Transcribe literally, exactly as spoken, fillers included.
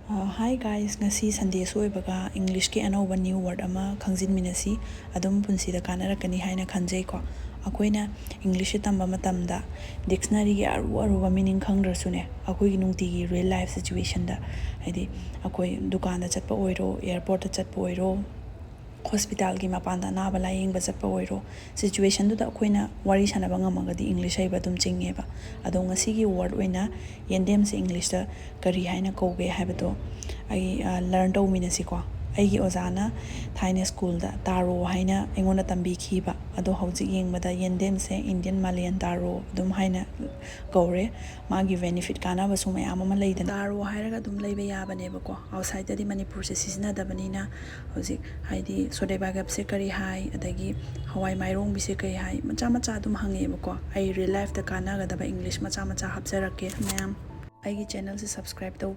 Hi guys, ꯉꯁꯤ Sundayꯁꯨ ꯑꯣꯏꯕꯒ Englishꯀꯤ ꯑꯅꯧꯕ new word ꯑꯃ ꯈꯪꯖꯤꯟꯃꯤꯟꯅꯁꯤ꯫ ꯑꯗꯨꯝ ꯄꯨꯟꯁꯤꯗ ꯀꯥꯟꯅꯔꯛꯀꯅꯤ ꯍꯥꯏꯅ ꯈꯟꯖꯩꯀꯣ꯫ ꯑꯩꯈꯣꯏꯅ Englishꯁꯦ ꯇꯝꯕ ꯃꯇꯝꯗ dictionaryꯒꯤ ꯑꯔꯨ ꯑꯔꯨꯕ meaning ꯈꯪꯗ꯭ꯔꯁꯨꯅꯦ, ꯑꯩꯈꯣꯏꯒꯤ ꯅꯨꯡꯇꯤꯒꯤ real life situationꯗ, ꯍꯥꯏꯗꯤ ꯑꯩꯈꯣꯏ ꯗꯨꯀꯥꯟꯗ ꯆꯠꯄ ꯑꯣꯏꯔꯣ, airportꯇ ꯆꯠꯄ ꯑꯣꯏꯔꯣ, hospitalꯒꯤ ꯃꯄꯥꯟꯗ ꯑꯅꯥꯕ ꯂꯥꯏꯌꯦꯡꯕ ꯆꯠꯄ ꯑꯣꯏꯔꯣ, situationꯗꯨꯗ ꯑꯩꯈꯣꯏꯅ ꯋꯥꯔꯤ ꯁꯥꯟꯅꯕ ꯉꯝꯃꯒꯗꯤ English ꯍꯩꯕ ꯑꯗꯨꯝ ꯆꯤꯡꯉꯦꯕ꯫ ꯑꯗꯣ ꯉꯁꯤꯒꯤ word ꯑꯣꯏꯅ ꯌꯦꯟꯗꯦꯝꯁꯦ Englishꯇ ꯀꯔꯤ ꯍꯥꯏꯅ ꯀꯧꯒꯦ ꯍꯥꯏꯕꯗꯣ ꯑꯩ learn ꯇꯧꯃꯤꯟꯅꯁꯤꯀꯣ꯫ ꯑꯩꯒꯤ ꯑꯣꯖꯥꯅ ꯊꯥꯏꯅ ꯁ꯭ꯀꯨꯜꯗ ꯇꯥꯔꯣ ꯍꯥꯏꯅ ꯑꯩꯉꯣꯟꯗ ꯇꯝꯕꯤꯈꯤꯕ꯫ ꯑꯗꯣ ꯍꯧꯖꯤꯛ ꯌꯦꯡꯕꯗ ꯌꯦꯟꯗꯦꯝꯁꯦ Indian ꯃꯥꯂꯦꯟ ꯇꯥꯔꯣ ꯑꯗꯨꯝ ꯍꯥꯏꯅ ꯀꯧꯔꯦ꯫ ꯃꯥꯒꯤ benefit, ꯀꯥꯟꯅꯕꯁꯨ ꯃꯌꯥꯝ ꯑꯃ ꯂꯩꯗꯅ꯫ ꯇꯥꯔꯣ ꯍꯥꯏꯔꯒ ꯑꯗꯨꯝ ꯂꯩꯕ ꯌꯥꯕꯅꯦꯕꯀꯣ꯫ Outsideꯇꯗꯤ ꯃꯅꯤꯄꯨꯔꯁꯦ ꯁꯤꯖꯤꯟꯅꯗꯕꯅꯤꯅ ꯍꯧꯖꯤꯛ, ꯍꯥꯏꯗꯤ, ꯁꯣꯗꯦꯕꯥꯏꯒꯞꯁꯦ ꯀꯔꯤ ꯍꯥꯏ, ꯑꯗꯒꯤ ꯍꯋꯥꯏ ꯃꯥꯏꯔꯣꯡꯕꯤꯁꯦ ꯀꯔꯤ ꯍꯥꯏ, ꯃꯆꯥ ꯃꯆꯥ ꯑꯗꯨꯝ ꯍꯪꯉꯛꯑꯦꯕꯀꯣ꯫ ꯑꯩ real lifeꯇ ꯀꯥꯟꯅꯒꯗꯕ English ꯃꯆꯥ ꯃꯆꯥ ꯍꯥꯞꯆꯔꯛꯀꯦ ꯃꯌꯥꯝ꯫ ꯑꯩꯒꯤ channelꯁꯦ subscribe ꯇꯧ꯫